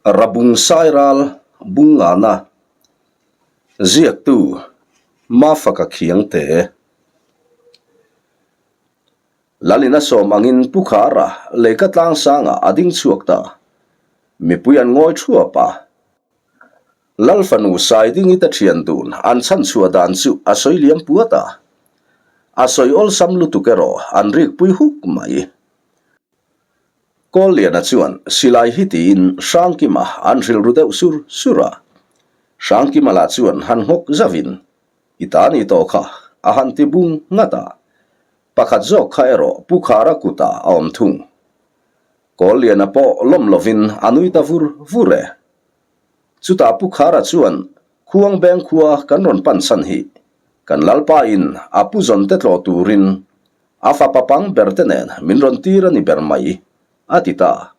Rabung Sairal Bungngana Ziaktu Mafaka Khiangte Lalina sawm angin Pu Khara lehkha tlangsangah a ding chhuak ta. Mipui an ngawi thuap a. Lal fanu Saidingi te thian dun an chhan chhuah dan chu a sawi liam puat a. A sawi awlsam lutuk erawh an rikpui huk mai. Kawlliana chuan silai hi tiin Hrangkima an hrilh ru deuh sur sur a. Hrangkima lah chuan han nghawk zauhin, I ta ni tawh kha, a han ti bung nghat a. Pakhat zawk kha erawh Pu Khara kutah a awm thung. Kawlliana pawh lawm lovin a nui ta vur vur e. Chutah Pu Khara chuan, Khuang beng khua kan rawn pan chhan hi, kan Lalpa in a pu zawn te tlawh turin A fapa pang ber te nen min rawn tir a ni ber mai, a ti ta.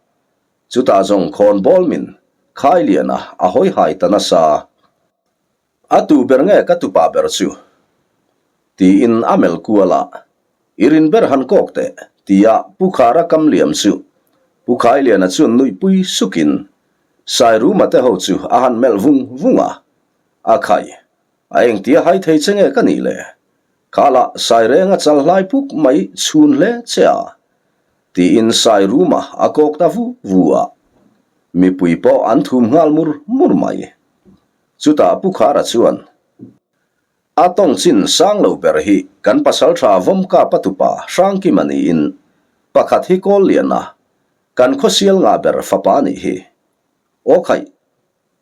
Chutah zawng khawn bawl min khai lian a, a hawi hai ta nasa. A tu ber nge ka tupa ber chu? Tiin a melh kual a, I rin ber han kawk teh, tia Pu Khara kam liam chu Pu Khailiana chuan nuihpui sukin Sairuma te ho chu a han melh vung vung a, A khai, a engtia hai thei che nge ka nih le? Khalah Sairenga chal hlai puk mai chhun hle che a, tiin Sairuma a kawk ta vu vu a. Mipui pawh an thum nghal mur mur mai. Chutah Pu Khara chuan, A tawng chin sang lo ber hi kan pasaltha Vawmkapa tupa Hrangkima niin pakhat hi Kawlliana, kan khawsial ngah ber fapa nih hi. Aw khaih,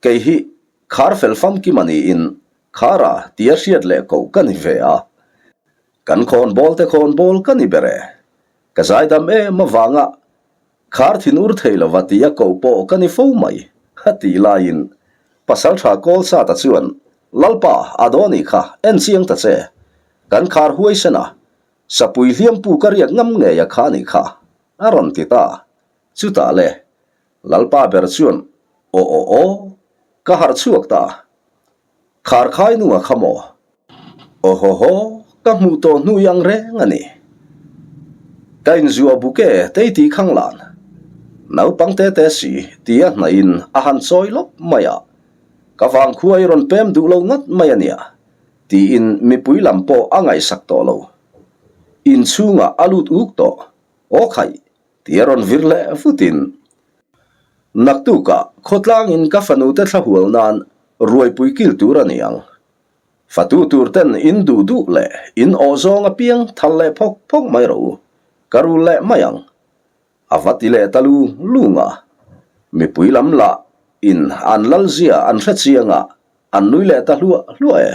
Kei hi khar fel famkim a niin khara tia hriat leh koh ka ni ve a. Kan khawn bawl te khawn bawl ka ni ber e. Ka zaidam em avanga khar thin ur thei lova tia koh pawh ka ni fo mai, a tih laiin Pasaltha Kawlsata chuan, Lalpa, a daw nih kha, en chiang ta che. Kan khar huaisen a, sapui hliampu ka riak ngam ngei a kha nih kha, a rawn ti ta. Chutah le, Lalpa ber chuan, Aw aw aw, ka harh chhuak ta. Khar khai nunga kha maw? Aw haw haw, ka hmuh tawh hnu i ang reng a ni. Ka inzuah buk e, tei tih khang lan. Naupang te te si, tia hnaihin a han chawi lawp mai a. Ka vangkhua i rawn pem duh lo ngat mai a nia, tiin mipui lam pawh a ngaihsak tawh lo. Inchhungah a lut uk tawh. Aw khaih, Ti a rawn vir leh vutin, Naktukah khawtlangin ka fanute thla hual nan ruaipui kil tur a ni ang. Fatu tur ten in duh duh leh in awh zawng apiang thal leh phawk phawk mai rawh u, ka rul leh mai ang. A va ti leh ta lu lung a. Mipui lam lah in an lalzia an hre chiang a, an nui leh ta hluah hluah e.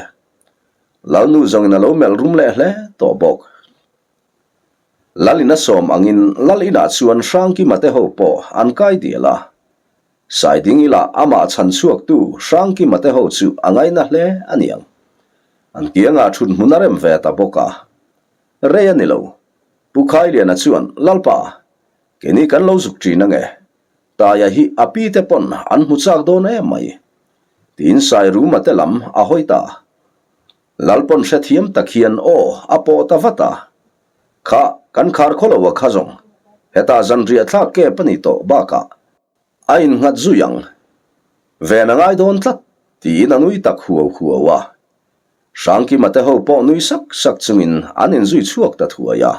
Lalnu zawngin a lo melh rum leh hle tawh bawk. Lalin a sawm angin Lal inah chuan Hrangkima te ho pawh an kai dial a. Saiding ila amah chhan chhuaktu Hrangkima te ho chu a ngaina hle a niang. An kiangah thut hmun a rem ve ta bawk a. Rei a ni lo. Pu Khailiana chuan, Lalpa, keini kan lo zuk ṭin ange. Taia hi a pi te pawn an hmu chak dawn em mai. Tiin Sairuma te lam a hawi ta. Lalpawn hrethiam tak hian aw a pawh ta vat a. Kha, kan khar khaw lo a kha zawng. Hetah zanriah thlak kep a ni tawh bakah a innghat zui ang. Ven a ngai dawn tlat, tiin a nui tak huau huau a. Hrangkima te ho pawh nui sak sak chungin an inzui chhuak ta thuai a.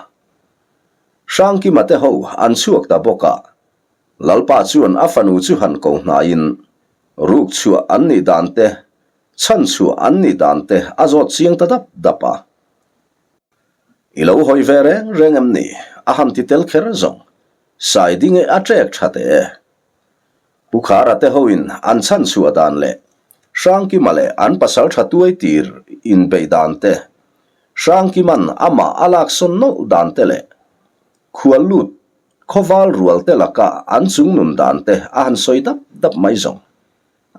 Hrangkima te ho an chhuak ta bawk a. Lalpa chuan a fanu chu han ko hnaiin ruk chhuah an nih dan te Chhan chhuah an nih dan te a zawt chiang ta dap dap a. I lo hawi ve reng reng em ni? A han ti tel kher zawng. Sai ding e a trek tha teh e. Pu Khara te hoin an chhan chhuah dan leh Hrangkima leh an pasal tha tuai tir inbeih dan te, Hrangkiman amah a laksawn nawlh dan te leh khual lut khawval rual te laka an chungnun dan te a han sawi dap dap mai zawng.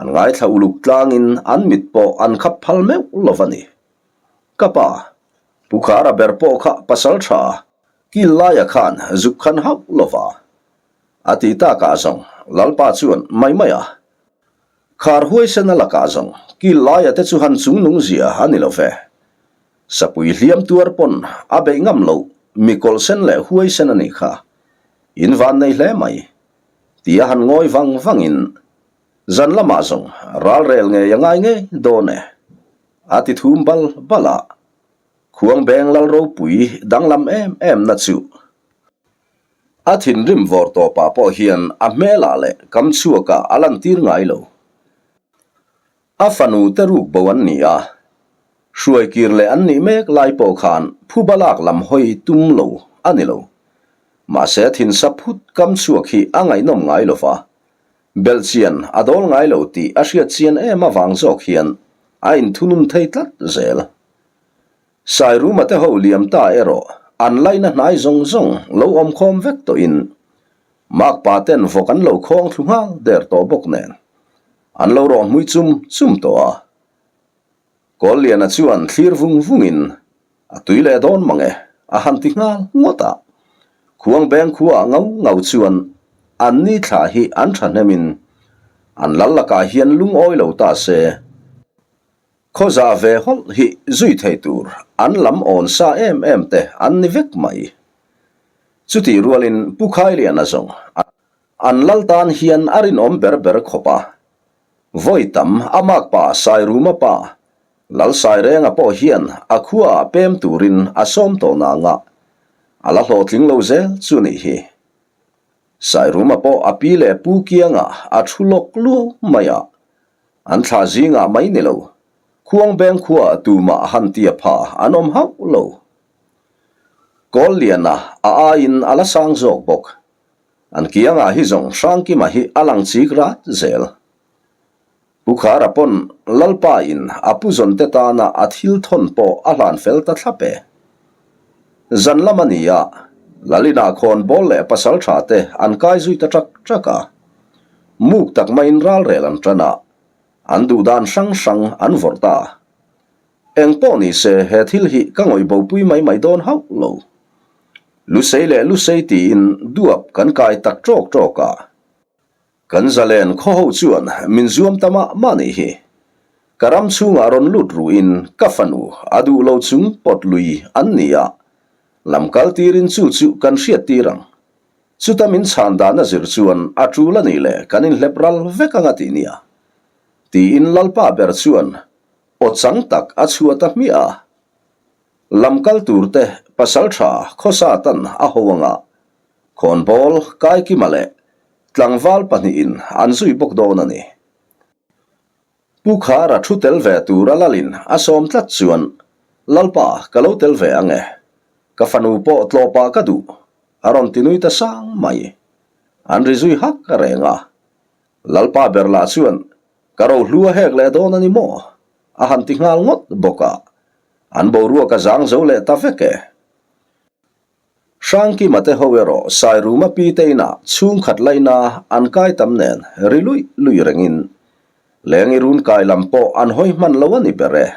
An ngaithla uluk tlangin an mit pawh an khap phal meuh lo va ni. Ka pa, Pu Khara ber pawh kha pasal tha kil laia khan zuk khan hauh lo va. A ti takah zawng Lalpa chuan mai mai a. Khar huaisen a lakah zawng kil laia te chu han chungnung zia a ni lo ve. Sapui hliam tuar pawn a beih ngam loh mi kawlhsen leh huaisen a nih kha. In van nei hle mai. Tia han ngawi vang vangin. Zan lamah zawng ral rel ngei a ngai ngei dawn e, a ti thum bal bal a. Khuangbeng lal ropui danglam em em na chu a thinrim vawr tawpah pawh hian a hmelah leh kam chhuakah a lantir ngai lo. A fanu te ruk bo an ni a, hruai kir leh an nih mek lai pawh khan phuba lak lam hawi tum lo a ni lo. Mahse thinsa phut kam chhuak hi a ngaihnawm ngai lo va, belhchian a dawl ngai lo tih a hriat chian em avang zawk hian a inthunun thei tlat zel. Sairuma te ho liam ta erawh an laina hnai zawng zawng lo awm khawm vek tawhin makpa ten vawk an lo khawng thlu nghal der tawh bawk nen an lo rawh hmui chum chum tawh a. Kawlliana chuan thlir vung vungin a tui leh dawn mang e a han ti nghal ngawt a. Khuangbeng khuaah ngau ngau chuan an ni thla hi an thahnemin an lal lakah hian lungawi lo ta se. Khawza ve hawlh hi zui thei tur an lam awn sa em em te an ni vek mai. Chutih rualin Pu Khailiana zawng an lal tan hian a rinawm ber ber khawp a. Vawi tam a makpa Sairuma pa Lal Sairenga pawh hian a khuaah pem turin a sawm tawh nanga a la hlawhtling lo zel chu nih hi. Sairuma pawh a pi leh pu kiangah a thu lawk luau mai a. An thla zingah mai ni lo, Khuangbeng khuaah tumah han tia pha an awm hauh lo. Kawlliana a aiin a la sang zawk bawk. An kiangah hi zawng Hrangkima hi a lang chik rat zel. Pu Khara pawn Lalpa in a pu zawnte tana a thil thawn pawh a hlan fel ta thlap e. Zan lam a ni a, Lalina khawnbawl leh pasaltha te an kai zui ta ṭak ṭak a. Muk tak maiin ralrel an tan a, an duh dan hrang hrang an vawrh ta. Eng pawh ni se he thil hi ka ngawih bopui mai mai dawn hauh lo. Lusei leh Lusei tiin duap kan kai tak ṭawk ṭawk a. Kan zalen khaw ho chuan min zuam ta mah mah nih hi. Ka ram chhungah rawn lut ruhin ka fanu a duh lo chung pawt lui an ni a, lam kal tirin chu chu kan hriat tir ang. Chuta min chhan dan a zir chuan a tul a nih leh kan inhlep ral vek anga tih nia. Tiin Lalpa ber chuan aw chang tak a chhuah ta hmiah a. Lam kal tur te pasal tha khawsa tan a ho anga khawnbawl Kaikima leh tlangval pahnihin an zui bawk dawn a ni. Pu Khara thu tel ve tura Lalin a sawm tlat chuan, Lalpa, ka lo tel ve ang e. Ka fanu pawh tlawpah ka duh, a rawn ti nui ta sang mai. An ri zui hak reng a. Lalpa ber lah chuan, Ka rohlu a hek leh dawn a ni maw? a han ti nghal ngawt bawk a. An boruak a zang zo leh ta vek e. Hrangkima te ho erawh Sairuma pi te inah chhungkhat laina an kai tam nen ri luih luih rengin leng i run kai lam pawh an hawi hman lo a ni ber e.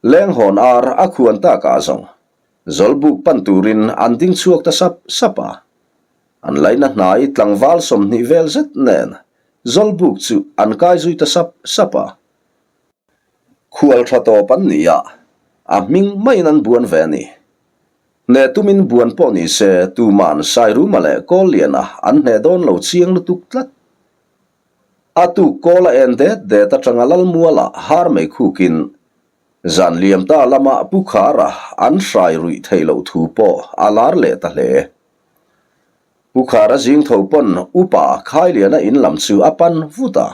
Leng hawn ar a khuan takah zawng Zawlbuk pan turin an ding chhuak ta sap sap a. An laina hnai tlangval 20 vel zet nen Zawlbuk chu an kai zui ta sap sap a. Khual tha tawp an ni a, a hming maiin an buan ve a ni. Hneh tumin buan pawh ni se tuman Sairuma leh Kawlliana an hneh dawn lo chiang lutuk tlat. A tuk kawl a en det det atanga Lalmuala har mai khukin zan liam ta lama Pu Khara an hrai ruih theih loh thu pawh a lar leh ta hle. Pu Khara zing tho pawn Upa Khailiana in lam chu a pan vut a,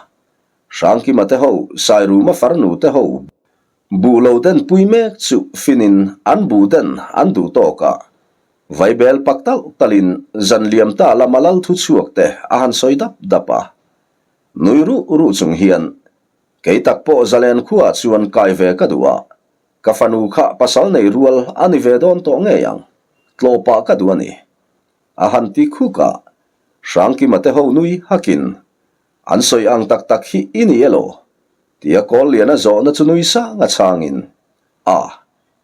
Hrangkima te ho, Sairuma farnu te ho buh lo den pui mek chu finin an buh den an duh tawk a, vaibel pak talh talhin zan liam ta lama lal thu chhuak te a han sawi dap dap a. Nui ruh ruh chung hian, Kei tak pawh zalen khuaah chuan kai ve ka duh a, ka fanu kha pasal nei rual a ni ve dawn tawh ngei ang, tlawhpah ka duh a ni. A han ti khuk a, Hrangkima te ho nui hakin, An sawi ang tak tak hi i ni elaw? Tia Kawlliana zawhna chu nui sang a chhangin, A,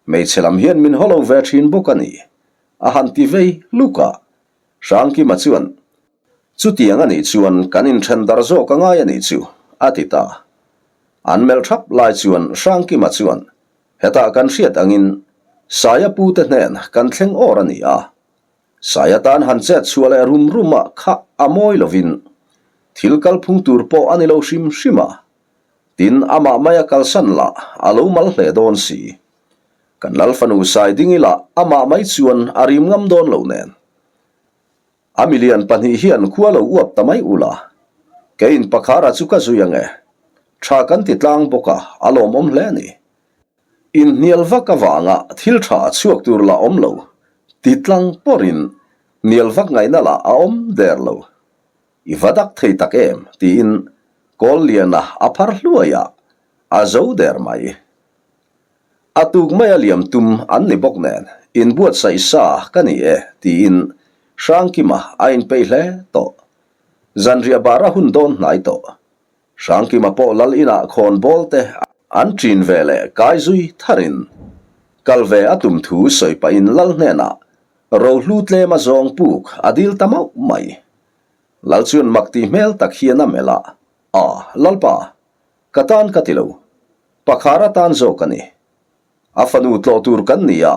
hmeichhe lam hian min haw lo ve thin bawk a ni, a han ti vei luk a. Hrangkima chuan, Chutiang a nih chuan kan inthen dar zawk a ngai a nih chu, a ti ta. An melh thap lai chuan Hrangkima chuan, Hetah kan hriat angin Saia pute hnen kan thleng awr a ni a, Sai atan han chet chhuah leh rum rum ah kha a mawi lovin. Thil kalphung tur pawh a ni lo hrim hrim a. Tin, amah maia kalsan lah a lo mal hle dawn si. Kan lal fanu Saidingi lah amah mai chuan a rim ngam dawn lo nen. A milian pahnih hian khua lo uap ta mai ula. Keiin Pakhara chu ka zui ang e. Tha kan ti tlang bawk a, a lawmawm hle a ni. Inhnial vak avanga thil tha chhuak tur lah awm lo, ti tlang pawrin hnial vak ngaihna lah a awm der lo. I va dak thei tak em? tiin Kawlliana a phar hluai a, a zo der mai. A tuk maia liam tum an ni bawk nen, inbuatsaih sa ka ni e, tiin Hrangkima a inpeih hle tawh. Zanriah bara hun dawn hnai tawh. Hrangkima pawh lal inah khawn bawl te an ṭin ve leh kai zui tharin kal ve a tum thu sawi pahin lal hnenah rohlu tlem a zawng puk a dil ta mauh mai. Lal chuan mak tih hmel tak hian a melh a, A, Lalpa, ka tan ka ti lo. Pakhar atan zawk a ni. A fanu tlawh tur kan ni a,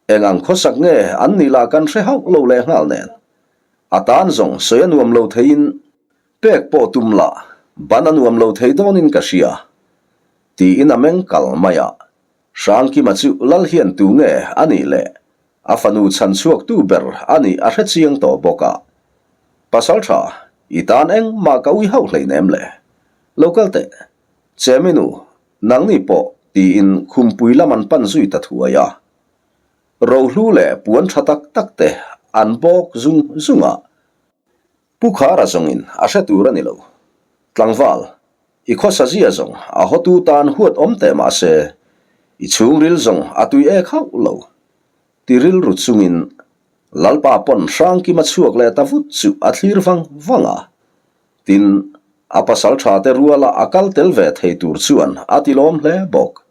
eng ang khawsak nge an nih lah kan hre hauh lo lehnghal nen. A tan zawng sawi a nuam lo theiin Pek pawh tum la, ban a nuam lo thei dawnin ka hria. Tiin a meng kal mai a. Hrangkima chu lal hian tu nge a nih le? A fanu chhan chhuaktu ber a nih a hre chiang tawh bawk a. Pasal tha, i tan engmah ka ui hauh hleinem le. Lo kal teh. Cheminu, nangni pawh, tiin khumpui lam an pan zui ta thuai a. Rohlu leh puan tha tak tak te an bawk zung zung a. Pu Khara zawngin a hre tur a ni lo. Tlangval, i khawsa zia zawng a hotu tan huat awm teh mah se, i chhungril zawng a tui ek hauh lo. Ti rilru chungin Lalpa pawn Hrangkima chhuak leh ta vut chu a thlir vang vang a. Tin, a pasal tha te ruala a kal tel ve thei tur chuan a ti lawm hle bawk.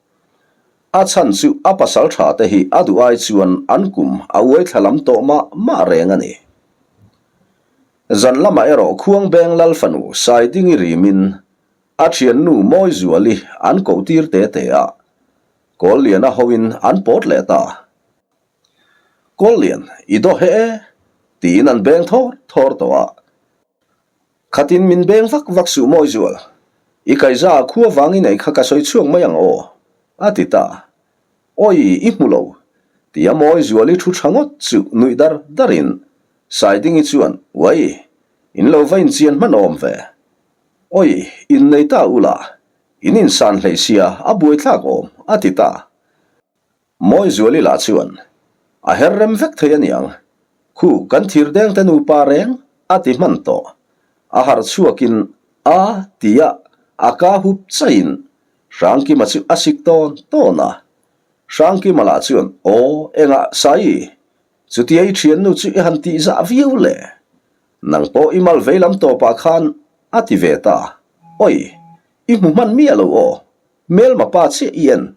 A chhan chu a pasal tha te hi a duh ai chuan an kum a uai thla lam tawh mah mah reng a ni. Zan lamah erawh Khuangbeng Lal fanu Saidingi rimin a thiannu Mawizuali an koh tir te te a, Kawlliana hoin an pawt leh ta. Kawllian, i daw he e, tiin an beng thawr thawr tawh a. Khatin min beng vak vak suh Mawizual, i kaiza a khua vang i nei kha ka sawi chhuak mai ang aw, a ti ta. Awi, i hmu lo, tia Mawizuali thu tha ngawt chu nuih dar darin Saidingi chuan, Uai, in lo va inchian hman awm ve. Awi, innei ta ula, in insan hleih sia a buaithlak awm, a ti ta. Mawizuali lah chuan, A her rem vek thei aniang, khu kan thir deng te nupa reng, a ti hman tawh. A harh chhuakin, A, tia a ka hup chaiin Hrangkima chu a sik tawn tawn a. Hrangkima lah chuan, Aw, engah Saii, chutia i thiannu chu i han tih zah viau le? Nang pawh i mal vei lam tawpah khan a ti ve ta. Oi, i hmu hman miah lo aw, hmelma pa chiah i en.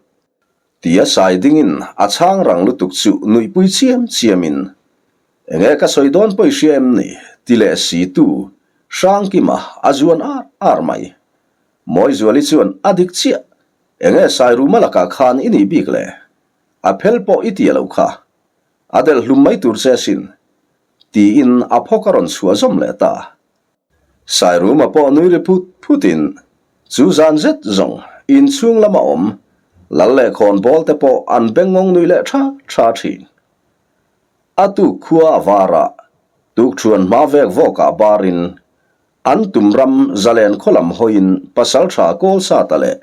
Tia sai dingin a chhang rang lutuk chu nuihpui chiam chiamin, Enge ka sawi dawn pawh i hria em ni? ti leh si tu Hrangkima a zuan ar ar mai. Mawizuali chuan a dik chiah, Enge Sairuma lakah khan i nih bik le? A phel pawh i tia lo kha. A delh hlum mai tur che asin. Tiin a phawk a rawn chhuah zawm leh ta. Sairuma pawh nui ri phut phutin chu zan zet zawng inchhung lama awm lal leh khawnbawl te pawh an bengngawng nui leh tha tha thin. A tuk khua a var a, tukṭhuan hma vek vawkah barin An tum ram zalen khaw lam hawiin Pasalṭha Kawlsata leh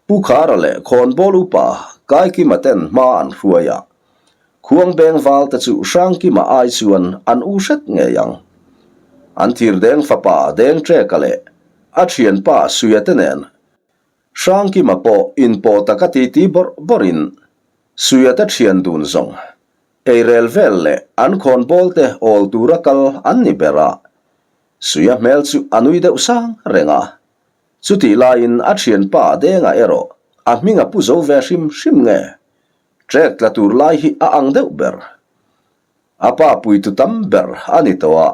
Pu Khara leh Khawnbawl upa Kaikima ten hma an hruai a. Khuangbeng valte chu Hrangkima ai chuan an u hret ngei ang. An thirdeng fapa Dengṭeka leh a ṭhianpa Suia te nen Hrangkima pawh inpawh taka titi bawrh bawrhin Suia te ṭhian dun zawng eirel vel leh an khawnbawl te awl tura kal an ni ber a. Suia hmel chu a nui deuh sang reng a. Chutih laiin a thianpa Denga erawh a hming a pu zo ve hrim hrim nge? Trek tla tur lai hi a ang deuh ber. A pa puitu tam ber a ni tawh a,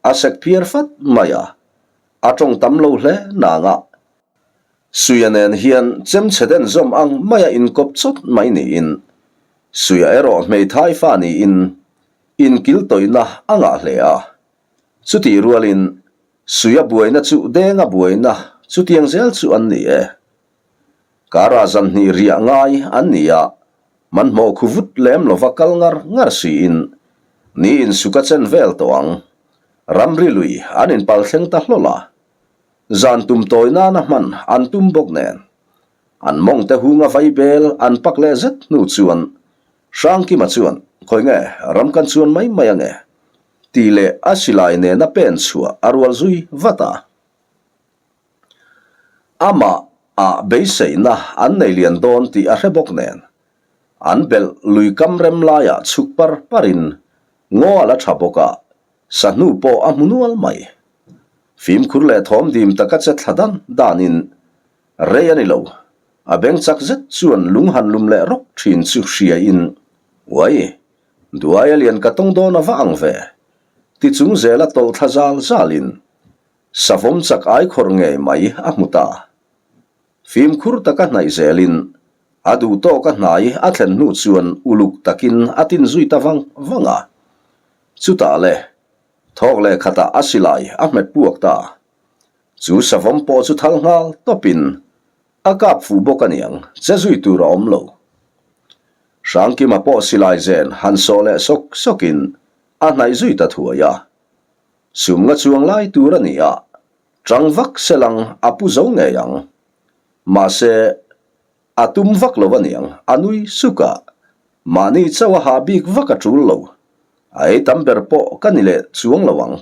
a sek phiar fat mai a. A tawng tam lo hle nang a. Suia nen hian chemchhe den zawm ang maia inkawp chawt mai niin Suia erawh hmeithai fa niin inkiltawihna a ngah hle a. Chutih rualin. Suia buaina chu denga buaina chutiang zel chu an ni e. Karah zan hnih riah ngai an ni a, hmanhmawh khu vut lem lova kal ngar ngar siin ni insuk a chen vel tawh ang. Ramri lui an inpal thleng ta hlawl a, zan tum tawi nana hman an tum bawk nen. An mawngte hunga vaibel an pak leh zet hnu chuan Hrangkima chuan, Khawi nge, ram kan chuan mai mai ange? tih leh a silai nena pen chhuah a rual zui vat a. Amah ah beiseina an nei lian dawn tih a hre bawk nen, an belh lui kam rem laiah chhuk par parin ngaw a la tha bawk a, sahnu pawh a hmu nual mai. Fimkhur leh thawm dim taka che thla dan danin rei a ni lo, a beng chak zet chuan lung han lum leh rawk thin chu hriain, Uai, duai a lian ka tawng dawn a va ang ve, ti chung zela tawlh thla zal zalin Savawm chak ai khawr ngei mai a hmu ta. Fimkhur taka hnaih zelin a duh tawk a hnai a thlen hnu chuan uluk takin a tin zui ta vang vang a. Chutah le, thawk leh khatah a silai a hmet puak ta. Chu savawm pawh chu thal nghal tawpin a kap fuh bawk aniang che zui tur a awm lo. Hrangkima pawh silai zen han sawh leh sawk sawkin a hnaih zui ta thuai a. Sum nga chuang lai tur a ni a, chang vak selang a pu zo ngei ang. Mahse, a tum vak lo a niang, a nui suk a, mahni chauh a hah bik vak a tul lo, a ei tam ber pawh ka ni leh chuang lo ang,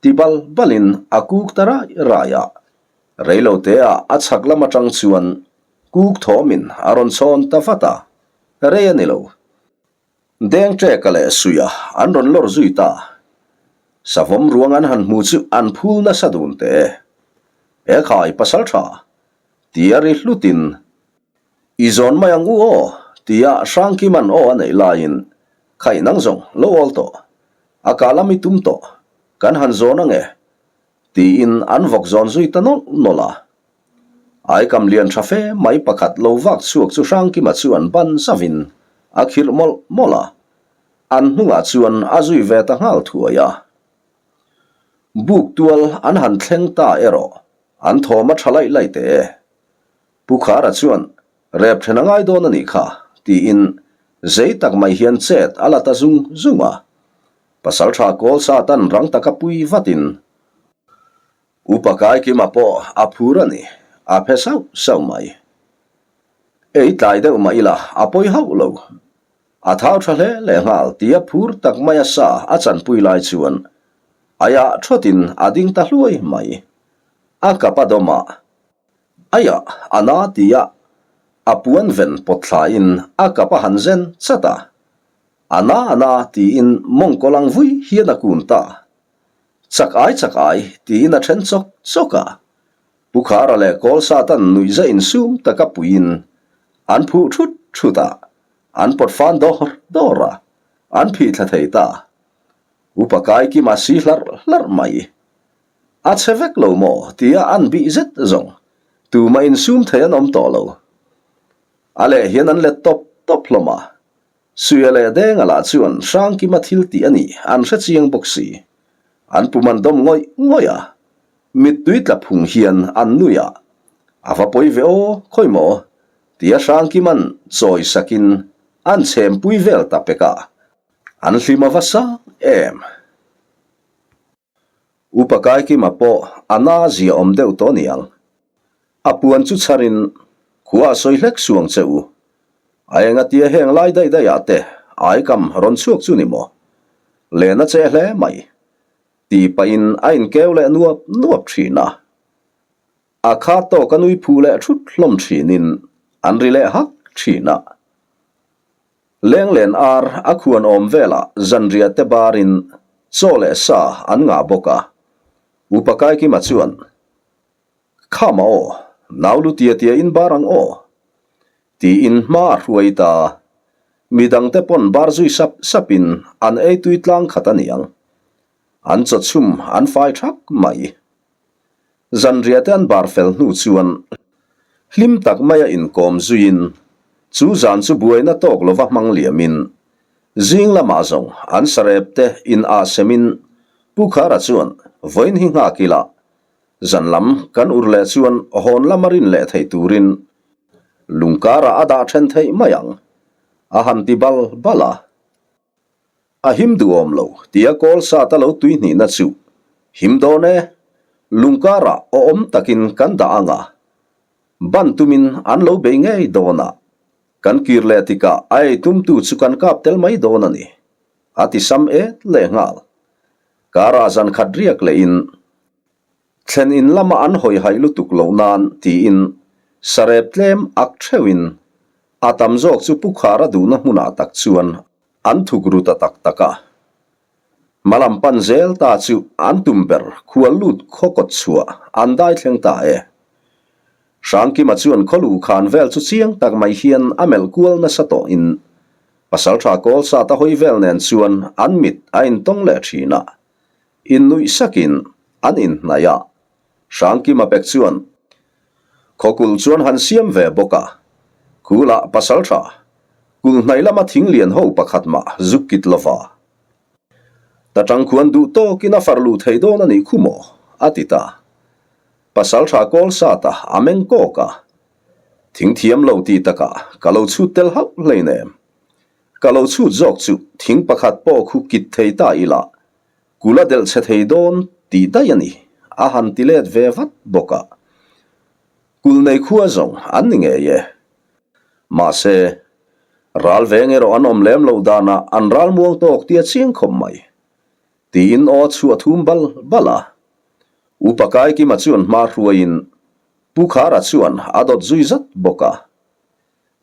ti bal balin a kuk ta rai rai a, reilo teah a chhak lam atang chuan kuk thawmin a rawn chhawn ta vat a, rei a ni lo. Dengṭeka leh Suia an rawn lawr zui ta. Savawm ruang an han hmu chu an phul nasa dun teh e. He khai pasal tha, ti a ri hlutin, I zawn mai ang u aw, tia Hrangkima'n aw a neih laiin, Khai nang zawng, lo awl tawh. A kah lam i tum tawh. Kan han zawn ange, tiin an vawk zawn zui ta nawlh nawlh a. Aikam lian tha fe mai pakhat lo vak chhuak chu Hrangkima chuan ban zavin a khirh mawlh mawlh a, an hnungah chuan a zui ve ta nghal thuai a. Buk tual an han thleng ta erawh an thawm a tha laih laih teh e. Pu Khara chuan rep then a ngai dawn a nih kha tiin zei tak mai hian chet a la ta zung zung a. Pasaltha Kawlsatan rang taka pui vatin Upa Kaikima pawh a phur a ni, a phe sauh sauh mai. Ei tlai deuh mah ila a pawi hauh lo. A thau tha hle leh nghal tia phur tak mai a sa a chanpui lai chuan aiah thawtin a ding ta hluai mai. A kap a dawm a, aiah a na tia a puan ven pawt thlain a kap a han zen chat a, a na a na tiin mawngkaw lang vui hian a kun ta. Chak ai chak ai, tiin a then chawk chawk a. Pu Khara leh Kawlsatan nuihza insum taka puiin an phuh thut thut a, an pawt fan dawr dawr a, an phih thla thei ta. Upa Kaikima si hlarh hlarh mai. A chhe vek lo maw tia an bih zet zawng, tumah insum thei an awm tawh lo. A leh hian an let tawp tawp hlawm a, Suia leh Denga lah chuan Hrangkima thil tih a nih an hre chiang bawk si. An pum an dawm ngawih ngawih a, mittui tla phung hian an nui a, A va pawi ve aw, khawi maw? tia Hrangkima'n chawi sakin an chhempui vel ta pek a, an hlim a va sang em. Upa Kaikima pawh a na zia awm deuh tawh niang. A puan chu chharin khua a sawi hlek suang che u. A engatia heng lai daih daih ah te aikam rawn chhuak chu ni maw? Len a che hle mai. Tih pahin a inkeu leh nuap nuap thin a. A kha tawk a nui phuh leh thut hlawm thinin an ri leh hak thin a. Lenglen ar a khuan awm velah zanriah te barin chaw leh sa an ngah bawk a. Upa Kaikima chuan, Khama aw, nau lu tia tia in bar ang aw. Tiin hma a hruai ta. Midangte pawn bar zui sap sapin an ei tui tlang khat a niang. An chaw chhum an fai thak mai. Zanriah te an bar fel hnu chuan hlim tak maia inkawm zuiin chu zan chu buaina tawk lova hmang liamin zing lamah zawng an sarep te in ah semin Pu Khara chuan. Vawiin hi nghak ila, zan lam kan ur leh chuan hawn lama rin leh theih turin lungkarah a dah then theih mai ang, a han ti bal bal a. A him duhawm lo tia kawl sat a lo tui hnihna chu him dawn e, lungkarah awm takin kan dah ang a, ban tumin an lo bei ngei dawn a, kan kir leh tikah a ei tumtu chu kan kap tel mai dawn a ni, a ti sam et leh nghal. Karah zan khat riak lehin thlen in lama an hawi haih lutuk loh nan tiin sarep tlem ak theuhin a tam zawk chu Pu Khara duhna hmunah tak chuan an thuk ru ta tak tak a. Hmalam pan zel ta chu an tum ber khual lut khaw kawt chhuah an dai thleng ta e. Hrangkima chuan khaw luh khan vel chu chiang tak mai hian a melh kual nasa tawhin Pasaltha Kawlsat a hawi vel nen chuan an mit a intawng leh thin a, innuih sakin an inhnaih a. Hrangkima pek chuan Khawkulh chuan han siam ve bawk a, Kula Pasaltha, kulh hnaih lama thing lian ho pakhat mah zuk kit lova. Ta tang khuan duh tawkin a far luh thei dawn a nih khu maw? a ti ta. Pasaltha Kawlsata a meng kawk a, Thing thiam lo tih takah ka lo chhut tel hauh hleinem. Ka lo chhut zawk chu thing pakhat pawh khu kit thei ta ila, kula delh chhe thei dawn tih daih a ni, a han ti let ve vat bawk a. Kul nei khua zawng an ni ngei e. Mahse, ral veng erawh an awm lem loh danah an ral muang tawk tia chiang khawp mai. Tiin aw chhuah thum bal bal a. Upa Kaikima chuan hma hruaiin Pu Khara chuan a dawt zui zat bawk a.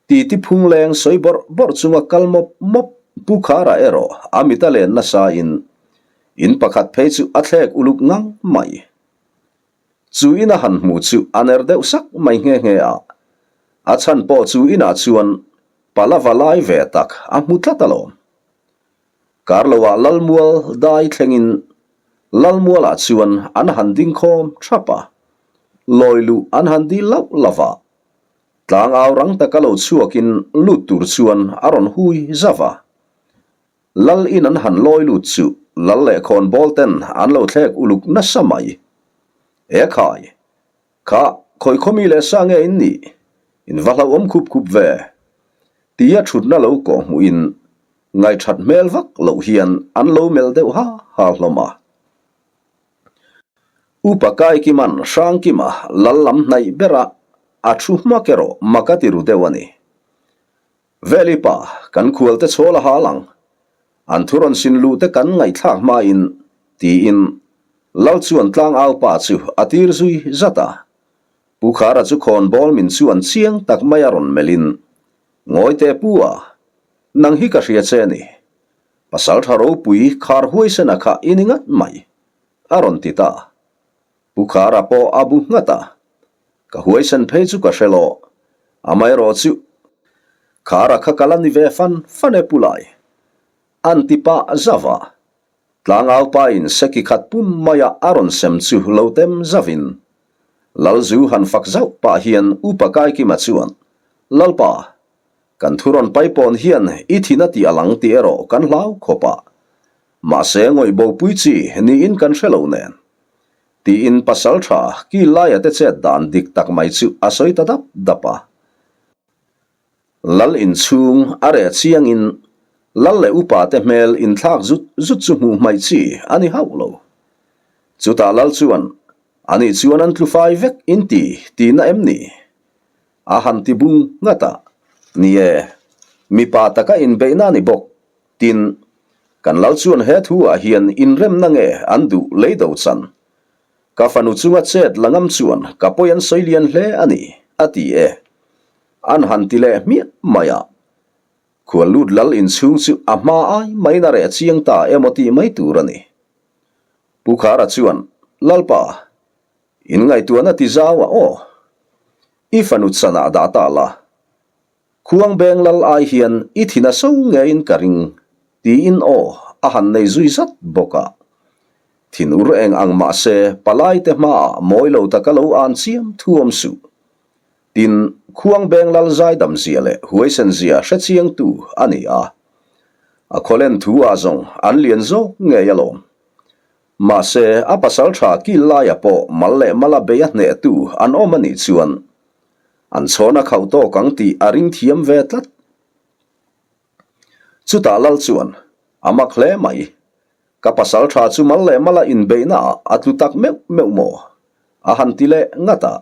Titi phungleng sawi bawrh bawrh chunga kal mawp mawp Pu Khara erawh a mit a len nasa in in pakhat phei chu a thlek uluk ngang mai. Chu in a han hmu chu a ner deuh sak mai nghe nghe a. A chhan pawh chu inah chuan palava lai ve tak a hmu tlat alawm. Kar loah Lalmual dai thlengin Lalmualah chuan an han ding khawm thap a, lawi luh an han dil lauh lauh a. Tlangau rang taka lo chhuakin lut tur chuan a rawn hui zauh a. Lal in an han lawi lut chu Lal leh khawnbawl ten an lo thlek uluk nasa mai. E khai! Kha, khawi khawmi leh sa nge in nih? In va hlauhawm khup khup ve. Tia thutna lo kawh hmuhin ngaihthat hmel vak loh hian an lo melh deuh ha ha hlawm a. Upa Kaikiman Hrangkima lal lam hnaih bera a thu hmak erawh mak a ti ru deuh a ni. Veli pa, kan khualte chhawl a hal ang. An thu rawn sin luh te kan ngaihthlak hmain, tiin Lal chuan tlangau pa chu a tir zui zat a. Pu Khara chu khawnbawl min chu an chiang tak mai a rawn melhin, Ngawi teh pu a, nang hi ka hria che ni. Pasal tha ropui khar huaisena kha i ni ngat mai, a rawn ti ta. Pu Khara pawh a bu nghat a, Ka huaisen phei chu ka hre lo, amaherawh chu Khara kha ka la ni ve fan fan e pu Lai. An ti pah zauh a, tlangau pa in seki khat pum maia a rawn sem chu lo tem zauhin Lalzu han fak zauh pah hian Upa Kaikima chuan, Lalpa, kan thu rawn paipawn hian i thin a tih a lang tih erawh kan hlau khawp a, mahse ngawih bopui chi niin kan hre lo nen. Tiin pasal tha kil laia te chet dan dik tak mai chu a sawi ta dap dap a. Lal inchhung a reh chiangin lal leh upa te hmel inthlak zut zut chu hmuh hmaih chi a ni hauh lo. Chutah lal chuan, Ani chuan an tlu fai vek in ti tihna em ni? A han ti bung nghat a. Ni e, mipa taka inbeihna a ni bawk. Tin, kan lal chuan he thu ah hian inremna nge an duh lei do chan? Ka fanu chunga chet la ngam chuan ka pawi an sawi lian hle a ni, a ti e. An han ti leh hmiah mai a. Khual lut lal inchhung chu a hma ai maiin a reh chiang ta emaw tih mai tur a ni. Pu Khara chuan, Lalpa, in ngaihtuahna ti zau a aw. I fanu chanah dah ta la. Khuang beng lal ai hian i thin a so ngeiin ka ring, tiin aw a han nei zui zat bawk a. Thin ur eng ang mah se palai te hmaah mawi lo taka lo an chiam thuam suh. Tin, khuang beng lal zaidam zia leh huaisen zia hre chiangtu a ni a. A khawlen thu ah zawng an lian zawk ngei alawm. Mahse, a pasalṭha kil laia pawh mal leh mala bei a hnehtu an awm a nih chuan an chhawn a khauh tawk ang tih a ring thiam ve tlat. Chutah lal chuan, A mak hle mai. Ka pasalṭha chu mal leh mala inbeihnaah a tlu tak meuh meuh maw? A han ti leh ngat a.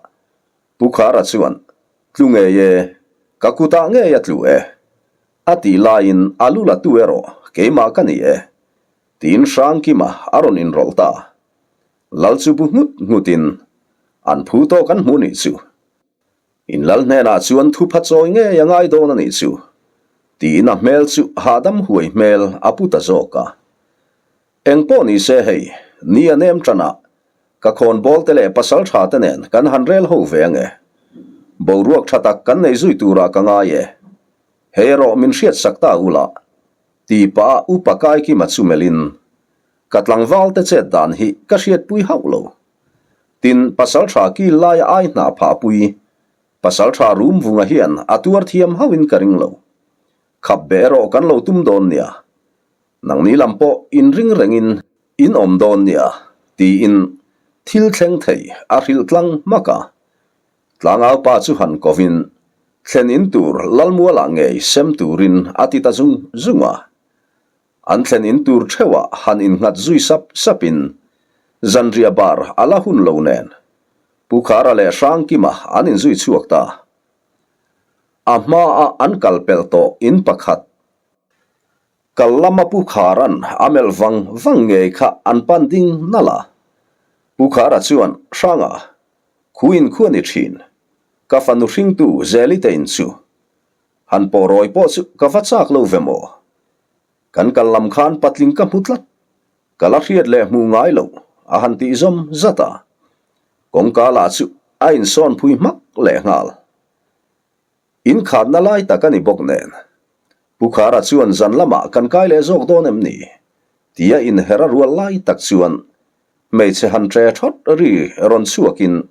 Pu Khara chuan, Tlu ngei e, ka kutah ngei a tlu e. A tih laiin a lu la tu erawh keimah ka ni e. Tiin Hrangkima a rawn inrawlh ta. Lal chu bu nghut nghutin an phu tawk an hmu nih chu. In lal hnenah chuan thupha chawi ngei a ngai dawn a nih chu. Tiin a hmel chu hahdam huai hmel a pu ta zawk a. Eng pawh ni se hei, ni a nem tan a, ka khawnbawl te leh pasal tha te nen kan han rel ho ve ange. Boruak tha tak kan nei zui turah ka ngai e. Hei erawh min hriatsak ta ula, Ti pah a upa Kaikima chu melhin, Ka tlangval te chet dan hi ka hriatpui hauh lo. Tin, pasaltha kil laia ai hnah phahpui, pasaltha rum vunga hian a tuar thiam hauhin ka ring lo. Khap be erawh kan lo tum dawn nia. Nangni lam pawh inring rengin in awm dawn nia, tiin thil thleng thei a hrilh tlang hmak a. Tlangau pa chu han kovin, thlen in tur Lalmualah ngei sem turin a ti ta zung zung a. An thlen in tur theuhah han innghat zui sap sapin, zanriah bar a la hun lo nen, Pu Khara leh Hrangkima an inzui chhuak ta. A hmaa an kal pelh tawh in pakhat Kal lama Pu Kharan a melh vang vang ngei kha an pan ding nalh a. Pu Khara chuan, Hranga, khu in khu a ni thin. Ka fanu hringtu Zelite in chu. Han pawh rawi pawh chu ka va chak lo ve maw? Kan kal lam khan patling ka hmu tlat. Ka la hriat leh hmuh ngai lo, a han tih zawm zat a. Kawngka lah chu a insawn phui hmak lehnghal. Inkhatna lai tak a ni bawk nen. Pu Khara chuan zan lamah kan kai leh zawk dawn em ni? Tia inher a rual lai tak chuan hmeichhe han ṭe ṭhawt ri rawn chhuakin,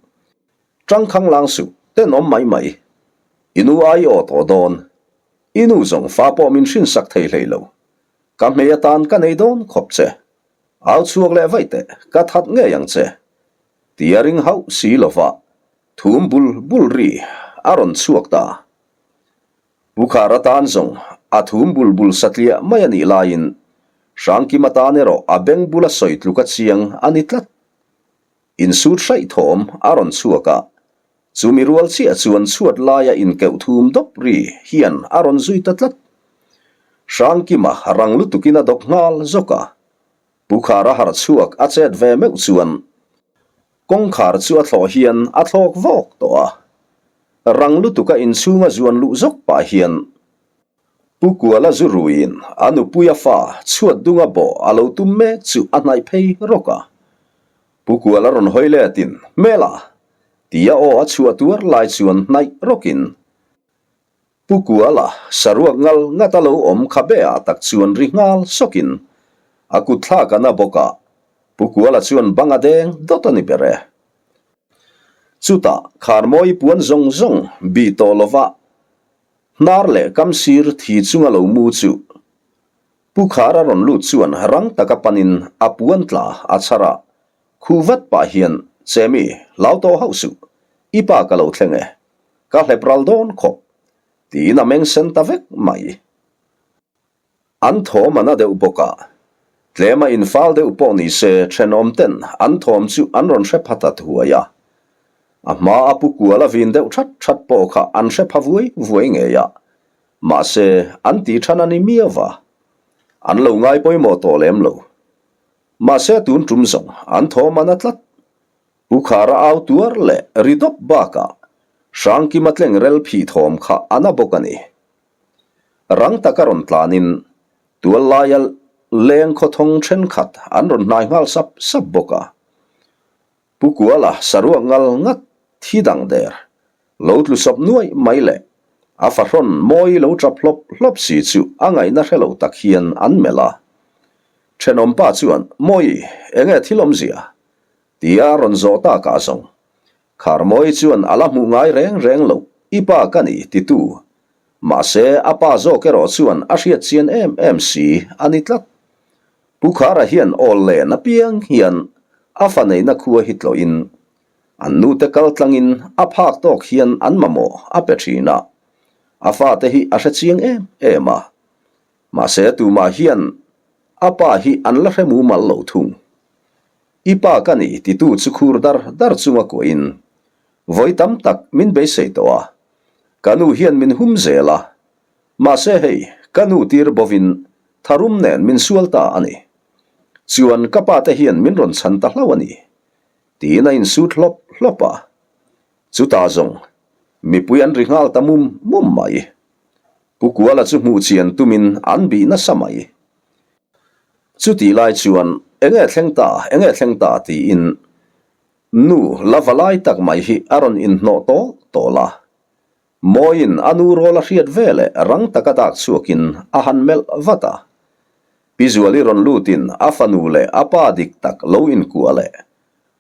Ṭangkhang lang suh, tenawm mai mai. I nu ai aw tawh dawn. I nu zawng fa pawh min hrinsak thei hlei lo. Ka hmei atan ka nei dawn khawp che. Au chhuak leh vaih teh, ka that ngei ang che. Tia ring hauh si lova Thum bul bul ri a rawn chhuak ta. Pu Khar atan zawng a thum bul bul satliah mai a nih laiin Hrangkim atan erawh a beng bula sawi tluk a chiang a ni tlat. Insut hraih thawm a rawn chhuak a, chumi rual chiah chuan chhuat laia inkeuh thum dawp ri hian a rawn zui ta tlat. Hrangkima rang lutukin a dawk nghal zawk a, Pu Khara harh chhuak a chet ve meuh chuan kawngkhar chu a thlawh hian a thlawk vawk tawh a. Rang lutuka inchhunga zuan luh zawk pah hian Pu Kuala zu ruiin a nupuia fa chhuat dunga bawh a lo tum mek chu a hnaih phei rawk a. Pu Kuala rawn hawi letin, Hmela! tia aw a chhuah tuar lai chuan hnaih rawkin Pu Kuala, saruak ngal ngat a lo awm kha be ah tak chuan ri nghal sawkin a kut thlak a na bawk a, Pu Kuala chuan bang a deng dawt a ni ber e. Chutah Kharmawi puan zawng zawng bih tawh lova hnar leh kam sir thi chunga lo mu chu Pu Khara rawn lut chuan rang taka panin a puan tla a chhar a, khu vat pah hian, Chemi, hlau tawh hauh suh, i pa ka lo thleng e. Ka hlep ral dawn khawp, tiin a meng sen ta vek mai. An thawm a na deuh bawk a, tlem a infal deuh pawh ni se thenawm ten an thawm chu an rawn hre pha ta thuai a. A hma a pu kual a vin deuh that that pawh kha an hre pha vuai vuai ngei a, mahse an tih than a ni miau va, an lo ngai pawimawh tawh lem lo. Mahse tun tum zawng an thawm a na tlat. Pu Khara au tuar leh ri dawp bakah Hrangkima tleng rel phih thawm kha a na bawk a ni. Rang taka rawn tlanin tual laia leng khawthawng thenkhat an rawn hnai nghal sap sap bawk a. Pu Kuala saruak ngal ngat thi dang der lo tlu sawp nuaih mai leh a fahrawn mawi lo tap hlawp hlawp si chu a ngaihna hre lo tak hian an melh a. Thenawmpa chuan, Mawi, enge thil awmzia? Tia rawn zawh tak ah zawng. Kharmawi chuan a la hmuh ngai reng reng loh, i pa ka ni, titu. Mahse, a pa zawk erawh chuan a hriat chian em em si a ni tlat. Pu Khara hian awl len apiang hian a fa neihna khua hi tlawhin an nute kal tlangin a phak tawk hian an mamawh a pe thin a, a fate hi a hre chiang em em a. Mahse tumah hian a pa hi an la hre mumal lo thung. I pa ka ni titu chu khur dar dar chunga kuahin vawi tam tak min beisei tawh a, ka nu hian min hum zel a, Mahse hei, ka nu tir bovin tharum nen min sual ta a ni. Chuan ka pa te hian min rawn chhan ta hlauh a ni. Tiin a insut hlawp hlawp a. Chutah zawng, mipui an ri nghal ta mum mum mai. Pu Kuala chu hmuh chian tumin an bih nasa mai. Chutih lai chuan, Enge thleng ta, enge thleng ta tiin nu la va lai tak mai hi a rawn inhnawh tawl tawl a. Mawiin a nu rawl a hriat ve leh rang taka dak chhuakin a han melh vat a. Pi Zuali rawn lutin a fanu leh a pa dik tak lo inkuah leh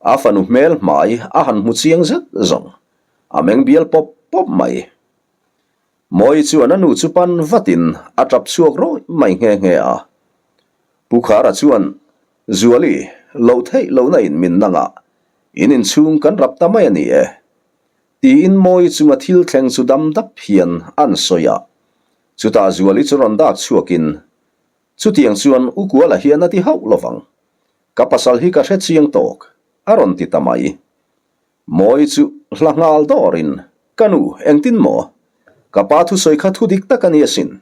a fanu hmel hmai a han hmu chiang zet zawng a meng bial pawp pawp mai. Mawi chuan a nu chu pan vatin a tap chhuak rawih mai nghe nghe a. Pu Khara chuan, Zuali, loh theih lohna in min nangah in inchhung kan rap ta mai a ni e. Tiin Mawi chunga thil thleng chu dam dap hian an sawi a. Chutah Zuali chu rawn dak chhuakin, Chutiang chuan U Kuala hian a ti hauh lovang. Ka pasal hi ka hre chiang tawk, a rawn ti ta mai. Mawi chu hla nghal dawrin, Ka nu, engtin maw? Ka pa thusawi kha thu dik tak a ni asin.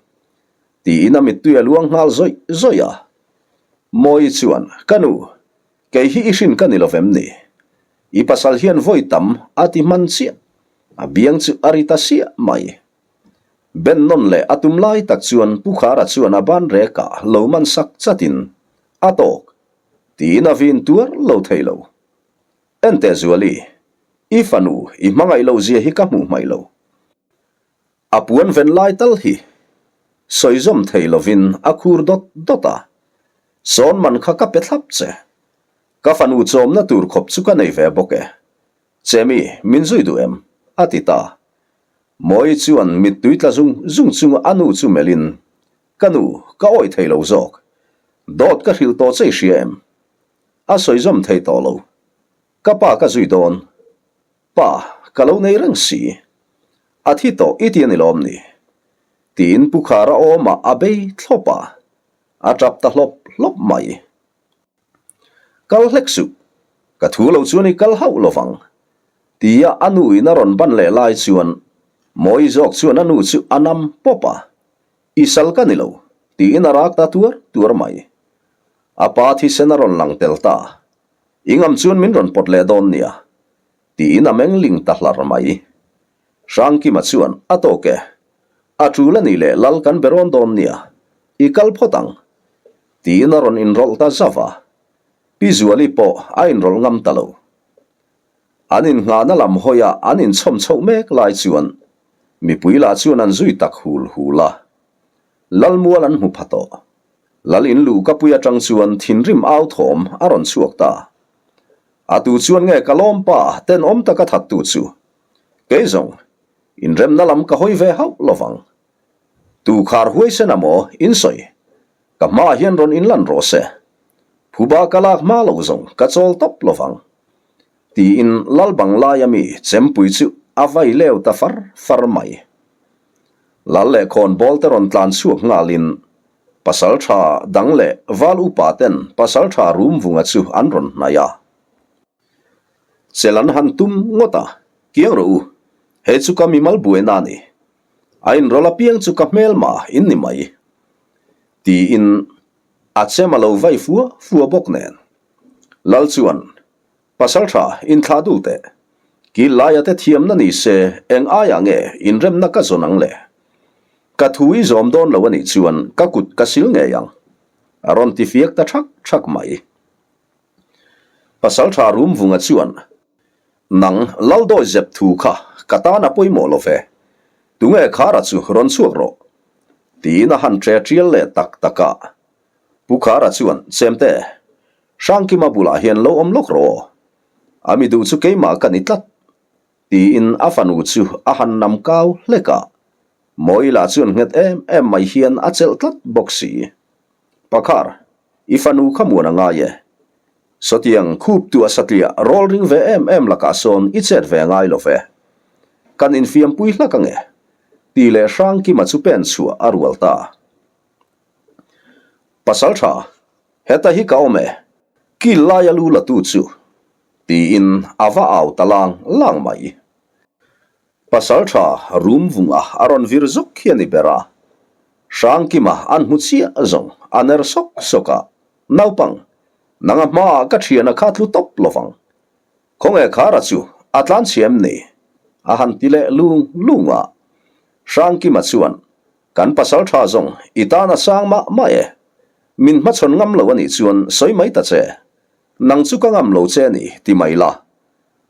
Tiin a mittui a luang nghal zawih zawih a. Mawi chuan, Ka nu, Kei hi i hrin ka ni lo vem ni? I pasal hian vawi tam a ti hman chiah. A biang chu a ri ta siah mai. Ben nawn leh a tum lai tak chuan Pu Khara chuan a ban rekah lo man sak chatin, A tawk! tiin a vin tuar lo thei lo. Enteh Zuali, i fanu i hmangaih loh zia hi ka hmuh hmaih lo. A puan ven lai tal hi sawi zawm thei lovin a khur dawt dawt a, Sawn man kha ka pe thlap che. Ka fanu chawmna tur khawp chu ka nei ve bawk e. Chemi, min zui duh em? a ti ta. Mawi chuan mittui tla zung zung chunga a nu chu melhin, Ka nu, ka awih thei lo zawk. Dawt ka hrilh tawh che i hria em? A sawi zawm thei tawh lo. Ka pa ka zui dawn. Pa, ka lo nei reng si. A thi tawh i ti a ni lawm ni? Tiin Pu Khara awmah a bei thlawp a, a tap ta hlawp hlawp mai. Kal hlek suh, ka thu lo chuan i kal hauh lovang, tia a nu in a rawn ban leh lai chuan Mawi zawk chuan a nu chu a nam pawp a, I sal ka ni lo, tiin a rak ta tuar tuar mai. A pa thisen a rawn lang tel ta. I ngam chuan min rawn pawt leh dawn nia, tiin a meng ling ta hlar mai. Hrangkima chuan, A tawk e, a tul a nih leh lal kan be rawn dawn nia, i kal phawt ang, tiin a rawn inrawlh ta zauh a. Pi Zuali pawh a inrawlh ngam ta lo. An innghahna lam hawia an inchhawm chhoh mek lai chuan mipui lah chuan an zui tak hul hul a. Lalmual an hmu pha tawh. Lal in luh ka pui atang chuan thinrim au thawm a rawn chhuak ta. A tu chuan nge ka lawm pa tenawm taka that tu chu. Kei zawng, inremna lam ka hawi ve hauh lovang. Tu khar huaisen a maw in sawi? Ka hmaah hian rawn inlan rawh se. Phuba ka lak hma lo zawng ka chawl tawp lovang. Tiin lal bang laia mi chempui chu a vai leu ta far far mai. Lal leh khawnbawl te rawn tlan chhuak nghalin pasal tha dang leh val upa ten pasal tha rum vunga chu an rawn hnaih a. Chel an han tum ngawt a, Kiang rawh u, hei chu ka mimal buaina a ni. A inrawlh apiang chu ka hmelma in ni mai. Tiin a chem a lo vai fua fua bawk nen. Lal chuan, Pasal tha, inthlah dul teh. Kil laia te thiamna ni se eng aiah nge inremna ka zawn ang le? Ka thu i zawm dawn lo a nih chuan ka kut ka sil ngei ang. A rawn ti fiak ta thak thak mai. Pasal tha Rumvunga chuan, Nang Laldawi zep thu kha ka tan a pawimawh lo ve. Tunge Khara chu rawn chhuak rawh. Tiin a han ṭe ṭial leh tak tak a. Pu Khara chuan, Chemte, Hrangkima bulah hian lo awm lawk rawh aw. A mi duh chu keimah ka ni tlat. Tiin a fanu chu a han nam kau hlek a. Mawila chuan nghet em em mai hian a chelh tlat bawk si. Pakhar. I fanu kha muan a ngai e. Sawtiang khup tuah satliah rawl ring ve em em lakah sawn i chet ve ngai lo ve. Kan infiampui hlak ange. Ti leh Hrangkima chu pen chhuah a rual ta. Pasal tha, heta hi ka awm e. Kil laia lu la tu chu. Tiin a va au ta lang lang mai. Pasal tha rum vunga a rawn vir zawk hi a ni ber a. Hrangkima an hmu chiah zawng a ner sawk sawk a, Naupang, nanga hmaah ka thiana kha tlu tawp lovang. Khawnge Khara chu a tlan chhia em ni? A han ti leh lung lung a. Hrangkima chuan, Kan pasal tha zawng i tan a sang mah mah e. Min hmachhawn ngam lo a nih chuan sawi mai ta che. Nang chu ka ngam lo che a ni, ti mai la.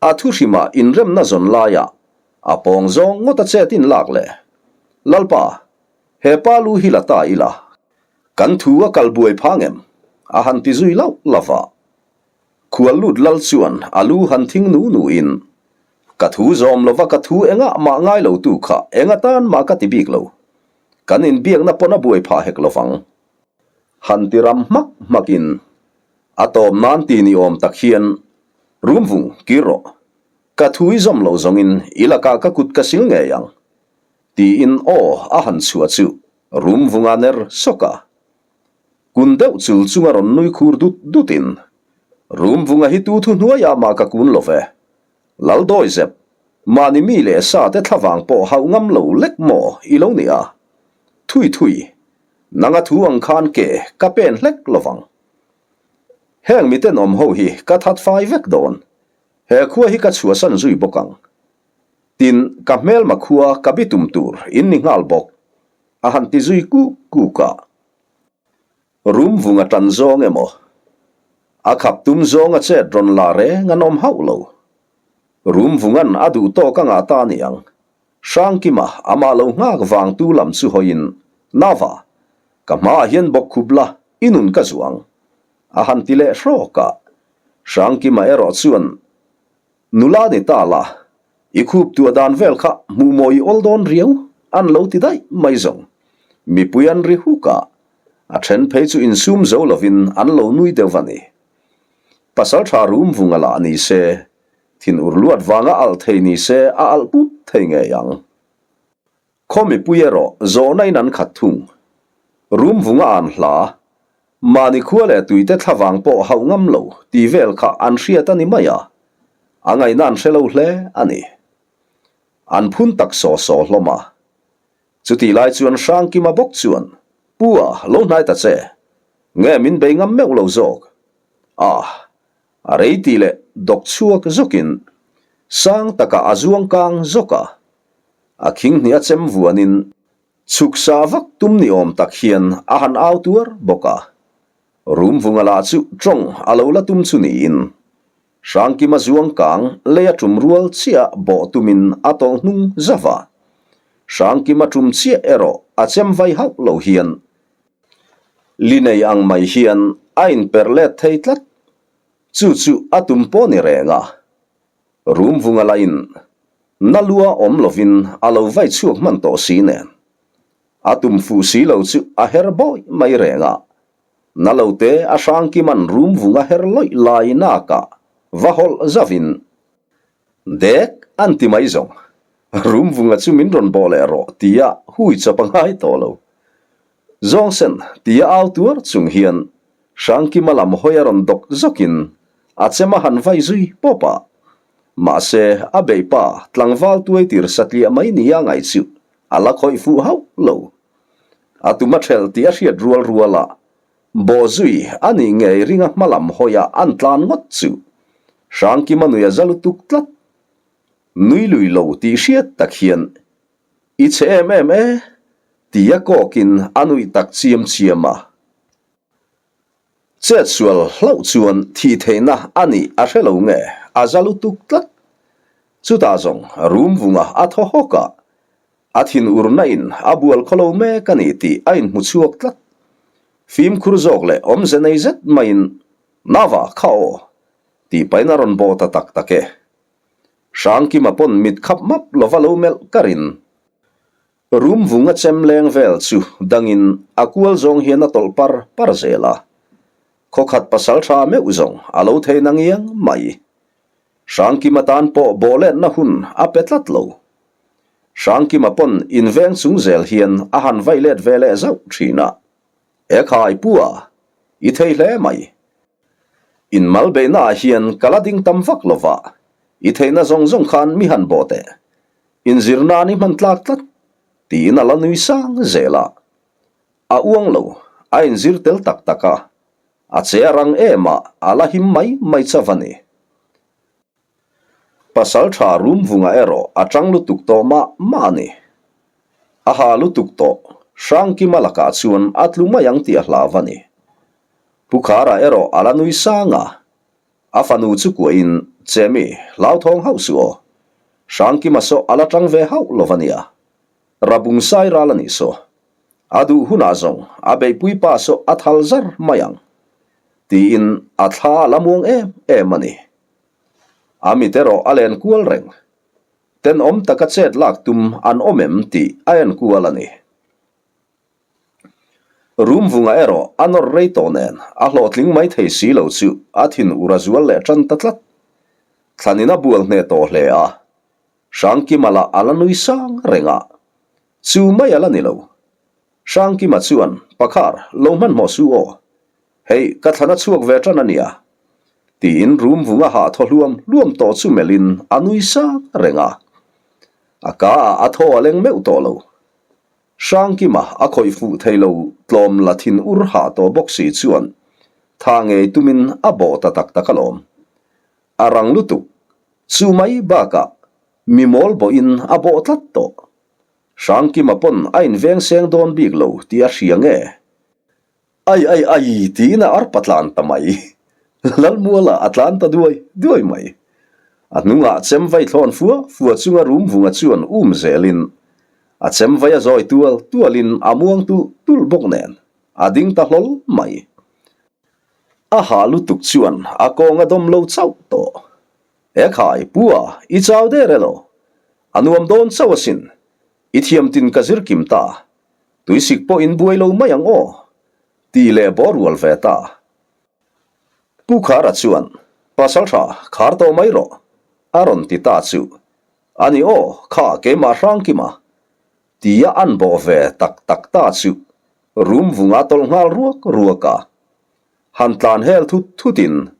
A thu hrimah inremna zawn laiah a pawng zawng ngawt a chet in lak le. Lalpa, he pa lu hi la ta ila, kan thu a kal buai phang em? A han ti zui lauh lauh a. Khual lut lal chuan a lu han thing nu nu in, Ka thu zawm lova ka thu engah mah ngai lo tu kha eng atan mah ka ti bik lo. Kan inbiakna pawn a buai phah hek lovang. Han ti ram hmak hmak in a tawm nan ti ni awm tak hian rum vung kir rawh. Ka thu i zawm lo zawng in i lakah ka kut ka sil ngei ang. Tiin aw a han chhuah chu rum vung a ner sawk a. Kun deuh chul chunga rawn nui khur dut dut in rum vunga hi tu thu hnuaiah mah ka kun lo ve. Lal dawi zep, mahni mi leh sa te thlavang pawh hauh ngam lo lek maw i lo nia? Thui thui, nanga thu ang khan ke ka pen hlek lovang. Heng miten awm ho hi ka that fai vek dawn, he khua hi ka chhuahsan zui bawk ang. Tin, ka hmelma khua ka bitum tur in ni nghal bawk, a han ti zui kuk kuk a. Rum vung a tan zawng emaw? A khap tum zawng a chet rawn la reng an awm hauh lo. Rum vungan a duh tawk a ngah ta niang. Hrangkima amah lo nghak vang tu lam chu hawiin, Nava, ka hmaah hian bawk khup la, i nun ka zuang. A han ti leh hrawk a. Hrangkima erawh chuan, Nula ni ta la, i khup tuah dan vel kha hmuh maw i awl dawn riau, an lo ti daih mai zawng. Mipui an ri huk a, a then phei chu insum zo lovin an lo nui deuh a ni. Pasaltha rum vunga lah ni se, thin ur luat vanga alh thei ni se a alh pup thei ngei ang. Khaw mipui erawh zawhna in an khat thung. Rum vunga an hla, mahni khua leh tuite thlavang pawh hauh ngam lo tih vel kha an hriat a ni mai a, a ngaihna an hre lo hle a ni. An phun tak saw saw hlawm a. Chutih lai chuan Hrangkima bawk chuan, Pu a, lo hnai ta che. Nge min bei ngam meuh lo zawk? A, a rei tih leh dawk chhuak zawkin sang takah a zuang kang zawk a. A khing hnih a chem vuanin chhuk sa vak tum ni awm tak hian a han au tuar bawk a. Rum vunga lah chu tawng a lo la tum chu niin Hrangkima zuang kang lei a tum rual chiah bawh tumin a tawlh hnung zauh a. Hrangkima tum chiah erawh a chem vai hauh lo hian li nei ang mai hian a inperh let thei tlat. Chu chu a tum pawh ni reng a. Rum vunga lain na lua awm lovin a lo vai chhuak hman tawh si nen. A tum fuh si lo chu a her bawih mai reng a. Na lo te a hrangkiman rum vunga her lawih lai nakah va hawlh zauhin, Dek an ti mai zawng, rum vunga chu min rawn bawh leh rawh tia hui chawp a ngai tawh lo. Zawngsen tia au tuar chung hian Hrangkima lam hawi a rawn dawk zawkin a chem a han vai zui pawp a. Mahse, a beih pa tlangval tuai tir satliah mai nia ngaih chu a la khawih fuh hauh lo. A tum a thelh tih a hriat rual rual a, bawh zui a nih ngei ringa hma lam hawiah an tlan ngawt chu Hrangkima nui a za lutuk tlat. Nui lui lo tih hriat tak hian I chhe em em e, tia kawkin a nuih tak chiam chiam a. Chet sual hlauh chuan thih theihna a nih a hre lo nge, a za lutuk tlat. Chutah zawng rum vunga a thaw hawk a, a thin urna in a bual khaw lo mek a ni tih a inhmu chhuak tlat. Fimkhur zawk leh awmze nei zet maiin, Nava, kha aw, tih pahin a rawn bawh ta tak tak e. Hrangkima pawn mit khap map lova lo melh ka rin. Rum vung a chem leng vel chu dangin a kual zawng hian a tawlh par par zel a. Khawkhat pasaltha meuh zawng a lo thei na ngiang mai. Hrangkima tan pawh bawhletna hun a pe tlat lo. Hrangkima pawn inveng chung zel hian a han vaih let ve leh zauh thin a. Ekhai pu a, i thei hle mai. Inmal beihna ah hian ka la ding tam vak lo va, i theihna zawng zawng khan mi han bawh teh. Inzir nan i hman tlak tlat, tiin a la nui sang zel a. A uang lo, a inzir tel tak tak a, a che a rang em a, a la him mai mai chauh a ni. Pasal tha Rumvunga erawh a tang lutuk tawh mah mah a ni. A ha lutuk tawh, Hrangkima lakah chuan a tlu mai ang tih a hlau a ni. Pu Khara erawh a la nui sang a, a fanu chu kuahin, Chemi, hlauthawng hauh suh aw. Hrangkima saw a la tang ve hauh lo va nia. Rabung sai ral a nih saw. A duh hunah zawng a beihpui pa saw a thal zar mai ang. Tiin a thla a la muang em em a ni. A mit erawh a len kual reng. Tenawm taka chet lak tum an awm em tih a en kual a ni. Rumvunga erawh a nawr rei tawh nen a hlawhtling mai thei si lo chu a thin ur a zual leh tan ta tlat. Thlanin a bual hneh tawh hle a, Hrangkima lah a la nui sang reng a, chu mai a la ni lo. Hrangkima chuan, Pakhar, lo hmanhmawh suh aw. Hei, ka thlan a chhuak ve tan a nia. Tiin rum vunga hah thaw hluam hluam tawh chu melhin a nui sang reng a. A ka ah a thaw a leng meuh tawh lo. Hrangkima a khawih fuh thei lo tlawm la thin ur hah tawh bawk si chuan tha ngei tumin a bawh ta tak tak alawm. A rang lutuk. Chu mai bakah mi mawl bawhin a bawh tlat tawh. Hrangkima pawn a inveng seng dawn bik lo tih a hria nge? Ai ai ai tiin a arpa tlan ta mai. Lalmuala a tlan ta duai duai mai. A hnungah chem vai thlawn fua fua chunga rum vunga chuan um zelin a chem vai a zawi tual tualin a muang tulh tulh bawk nen a ding ta hlawl mai. A hah lutuk chuan a kawng a dawm lo chauh tawh. Ekhai, Pua, i chau der elaw? A nuam dawn chauh asin. I thiam tin ka zir kim ta. Tuisik pawh in buai lo mai ang aw, tih leh bawr rual ve ta. Pu Khara chuan, Pasal tha, khar tawh mai rawh, a rawn ti ta chu. A ni aw, kha keimah Hrangkima, tia an bawh ve tak tak ta chu rum vunga tawlh nghal ruak ruak a. Han tlan hel thut thutin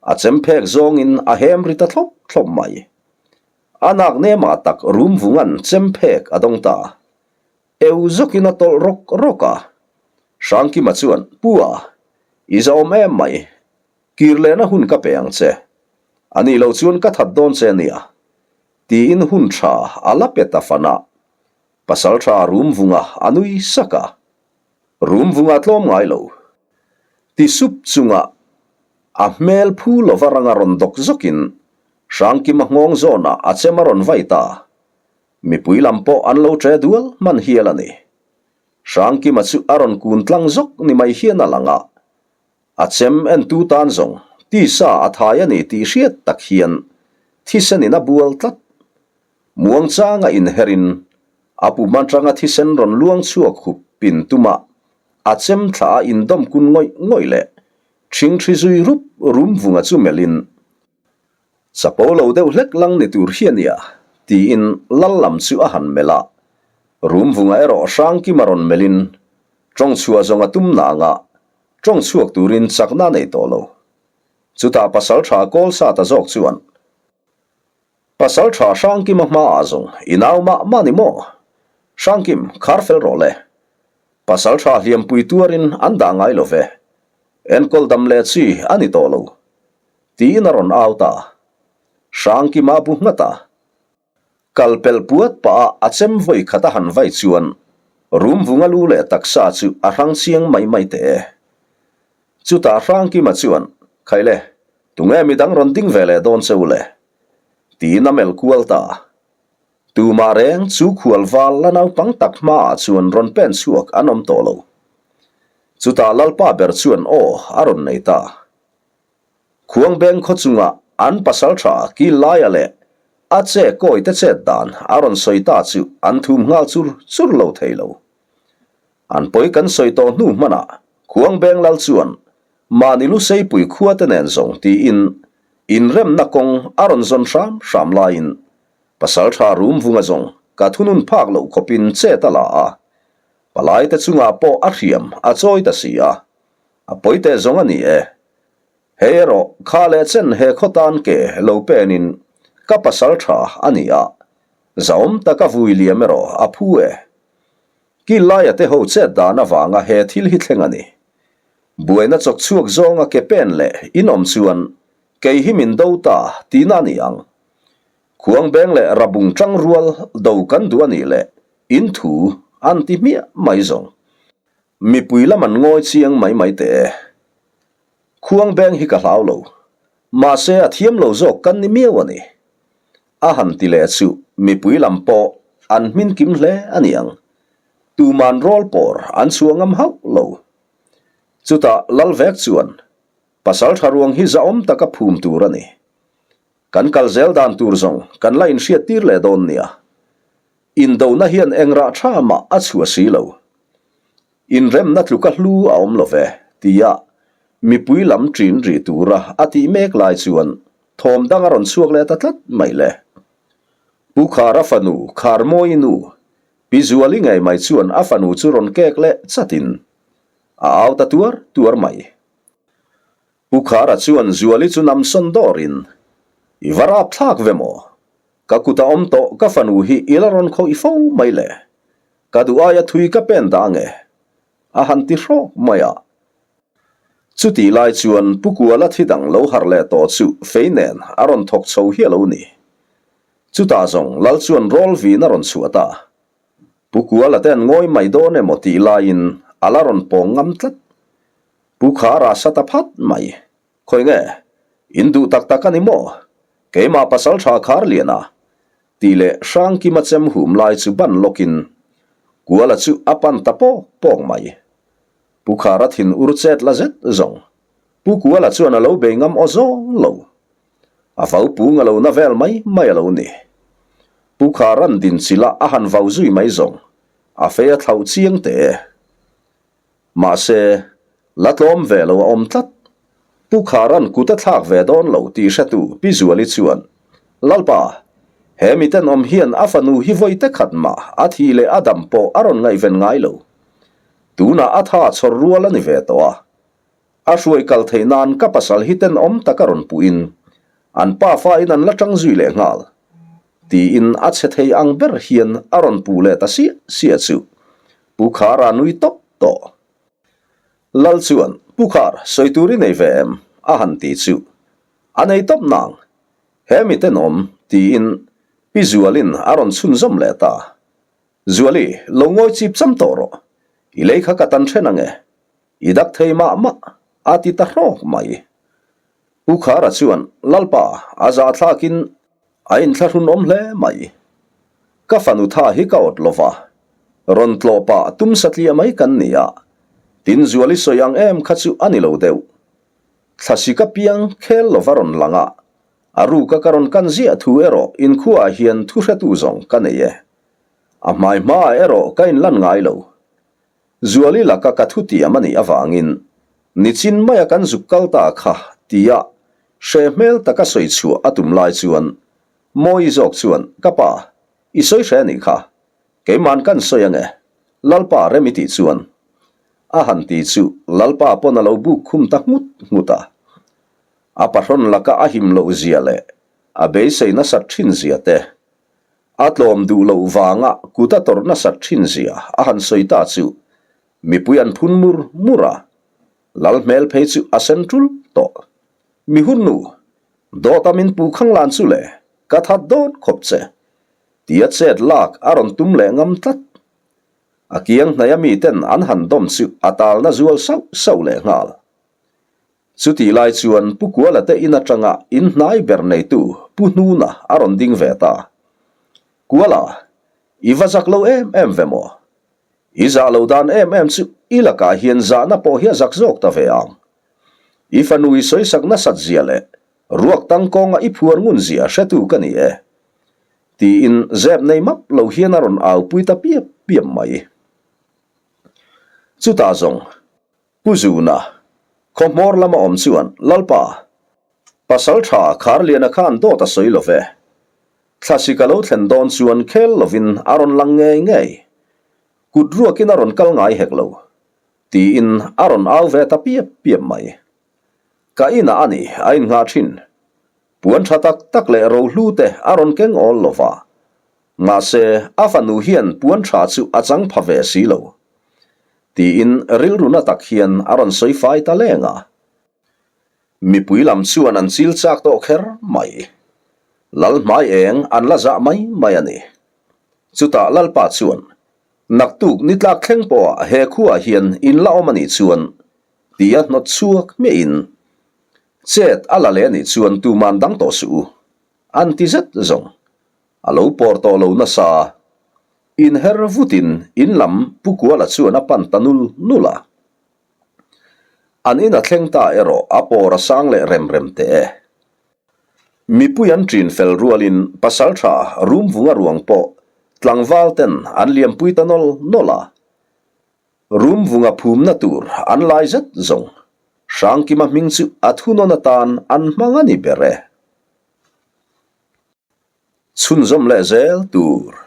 a chem phek zawngin a hem ri ta thlawp thlawp mai. A nak nemah tak rum vungan chem phek a dawng ta. Eu zawkin a tawlh rawk rawk a. Hrangkima chuan, Pu a, i zahawm em mai. Kir lehna hun ka pe ang che. A nih loh chuan ka that dawn che nia. Tiin hun tha a la pe ta fan a. Pasal tha rum vunga a nui sak a. Rum vunga tlawm ngai lo. Ti sup chunga a hmel phu lova ranga rawn dawk zawkin Hrangkima nghawng zawnah a chem a rawn vai ta. Mipui lam pawh an lo ṭe dual hman hial a ni. Hrangkima chu a rawn kun tlang zawk ni mai hian a lang a. A chem entu tan zawng tisa a thai a ni tih hriat tak hian thisen in a bual tlat. Muangchanga inherin a pum atanga thisen rawn luang chhuak hup pin tuma a chem thla a indawm kun ngawih ngawih leh ṭhingṭhi zui rup rum vunga chu melhin Chapo lo deuh hlek lang ni tur hi a nia, tiin lal lam chu a han melh a. Rumvunga erawh Hrangkima rawn melhin tawng chhuah zawng a tum na anga tawng chhuak turin chakna a nei tawh lo. Chutah Pasaltha Kawlsa ta zawk chuan, Pasaltha Hrangkima hmaah zawng i nau mah mah ni maw? Hrangkim, khar fel rawh le. Pasaltha hliampui tuarin an dah ngai lo ve. Enkawl dam leh chi a ni tawh lo. Tiin a rawn au ta. Hrangkima bu nghat a. Kal pelh puat pah a a chem vawi khat a han vai chuan rum vunga lu leh taksa chu a hrang chiang mai mai teh e. Chutah Hrangkima chuan, Khaile, tunge midang rawn ding ve leh dawn che u le? Tiin a melh kual ta. Tumah reng chu khual val la naupang tak hmaah chuan rawn pen chhuak an awm tawh lo. Chutah Lalpa ber chuan aw a rawn nei ta. Khuangbeng khaw chunga an pasal tha kil laia leh a che kawi te chet dan a rawn sawi ta chu an thum nghal chur chur lo thei lo. An pawi kan sawi tawh hnu hmanah Khuangbeng lal chuan. Mahni Luseipui khua te nen zawng tiin inremna kawng a rawn zawn hram hram laiin Pasalṭha Rumvunga zawng ka thunun phak loh khawpin chet a la a, palaite chungah pawh a hriam a chawi ta si a, a pawi teh zawng a ni e. Hei erawh kha leh chen he khaw tan ke lo penin ka pasalṭha a ni a, zahawm taka vui liam erawh a phu e. Killaia te ho chet dan avanga he thil hi thleng a ni. Buaina chawk chhuak zawnga ke pen leh in awm chuan kei hi min do ta tihna a ni ang. Khuangbeng leh Rabung tang rual do kan duh a nih leh in thu an ti hmiah mai zawng. Mipui lam an ngawi chiang mai mai teh e. Khuangbeng hi ka hlau lo. Mahse a thiam lo zawk kan ni miau a ni. A han ti leh chu mipui lam pawh an hmin kim hle a ni ang. Tuman rawl pawr an chhuah ngam hauh lo. Chutah Lalvek chuan pasal tha ruang hi zahawm taka phum tur a ni. Kan kal zel dan tur zawng kan la inhriat tir leh dawn nia. Indona hian eng rah tha mah a chhuah si lo. Inremna tluka hlu a awm lo ve, tia mipui lam ṭin ri tura a tih mek lai chuan thawm dang a rawn chhuak leh ta tlat mai le. Pu Khara fanu Kharmawi nu Pi Zuali ngei mai chuan a fanu chu rawn kek leh chatin a au ta tuar tuar mai. Pu Khara chuan Zuali chu nam sawn dawrin, I va rap thlak ve maw? Ka kut a awm tawh ka fanu hi i la rawn khawih fo mai le. Ka duh aia thui ka pen dah ange. A han ti hrawk mai a. Chutih lai chuan Pu Kuala thi dang lo harh leh tawh chu fei nen a rawn thawk chho hi a lo ni. Chutah zawng Lal chuan rawl vin a rawn chhuah ta. Pu Kuala te an ngawi mai dawn emaw tih laiin a la rawn pawng ngam tlat. Pu Khara sa ta phat mai. Khawi nge? In duh tak tak a ni maw? Keimah pasal tha khar lian a? Tih leh Hrangkima chem hum lai chu ban lawkin Kuala chu a pan ta pawk pawk mai. Pu Khara thin ur chet la zet zawng. Pu Kuala chuan a lo bei ngam aw zawng lo. A vau pung a lo na vel mai mai a lo ni. Pu Kharan din chilh a a han vau zui mai zawng. A fei a thlauh chiang teh e. Mahse, la tlawm ve lo a awm tlat. Pu Kharan kut a thlak ve dawn lo tih hretu Pi Zuali chuan, Lalpa, he mi tenawm hian a fanu hi vawi te khat mah a thih leh a dam pawh a rawn ngaihven ngai lo. Tunah a tha chhawr rual a ni ve tawh a. A hruai kal theih nan ka pasal hi tenawm tak a rawn puhin an pafa in an la tang zui leh nghal. Tiin a chhe thei ang ber hian a rawn puh leh ta siah siah chu Pu Khara nui tawp tawh. Lal chuan, Pu Khar, sawi tur i nei ve em? a han ti chu. A nei tawp nang. He mi tenawm, tiin Pi Zualin a rawn chhunzawm leh ta. Zuali, lo ngawi chip cham tawh rawh. I lei kha ka tan then ange. I dak thei mah mah, a ti ta hrawk mai. Pu Khara chuan, Lalpa, a zahthlakin a inthlahrun awm hle mai. Ka fanu tha hi ka awt lova, rawn tlawh pah tum satliah mai kan ni a, tin Zuali sawi ang em kha chu a ni lo deuh. Thlasi ka piang khel lova rawn lang a, a ruka ka rawn kan ziah thu erawh inkhuaah hian thu hretu zawng ka nei e. A hmai hmaah erawh ka inlan ngai lo. Zuali laka ka thutiam a nih avangin nichin maia kan zuk kal ta kha tia hre hmel taka sawi chhuah a tum lai chuan Mawi zawk chuan, Ka pa, i sawi hre a nih kha, keiman kan sawi ange, Lalpa rem i tih chuan. A han ti chu Lalpa pawn a lo buk khum ta nghut nghut a. A pahrawn laka a him loh zia leh a beisei nasat thin zia te, A tlawm duh loh vanga kut a tawrh nasat thin zia a han sawi ta chu mipui an phun mur mur a, Lal hmel phei chu a sen tul tawh. Mi hun nu, dawt a min pu khang lan chu le, ka that dawn khawp che, tia chet lak a rawn tum leh ngam tlat. A kiang hnaia miten an han dawm chu a talna zual sauh sauh leh nghal. Chutih lai chuan Pu Kuala te in atanga in hnai ber neitu Pu Hnuna a rawn ding ve ta. Kuala, i va zak lo em em ve maw? I zah lo dan em em chu i lakah hian zahna pawh hi a zak zawk ta ve ang. I fanu i sawisak nasat zia leh ruak tang kawnga i phuar ngun zia hretu ka ni e. Tiin zep nei map lo hian a rawn aupui ta piap piap mai. Chutah zawng Pu Zuna. Khaw hmawr lama awm chuan, Lalpa, Pasalṭha Kharliana khan dawt a sawi lo ve. Thlasik a lo thlen dawn chuan khel lovin a rawn lang ngei ngei. Kut ruakin a rawn kal ngai hek lo. Tiin a rawn au ve ta piap piap mai. Ka inah a ni a innghah thin. Puan tha tak tak leh rohlu te a rawn keng awl lo va. Mahse, a fanu hian puan tha chu a chang pha ve si lo. Tiin rilru na tak hian a rawn sawi fai ta leng a. Mipui lam chuan an chil chak tawh kher mai. Lal hmai eng an la zah mai mai a ni. Chutah Lalpa chuan, Naktuk ni tlak thleng pawhah he khuaah hian in la awm a nih chuan, tia hnawt chhuak hmiahin, Chet a la leh a nih chuan tuman dang tawh suh u, an ti zet zawng. A lo pawr tawh lo nasa. Inher vutin in lam Pu Kuala chuan a pan ta nul nul a. An in a thleng ta erawh a pawr a sang leh rem rem teh e. Mipui an ṭin fel rualin pasalṭha Rumvunga ruang pawh tlangval ten an liampui ta nawl nawl a. Rumvunga phumna tur an lai zet zawng Hrangkima hming chu a thunawn atan an hmang a ni ber e. Chhunzawm leh zel tur.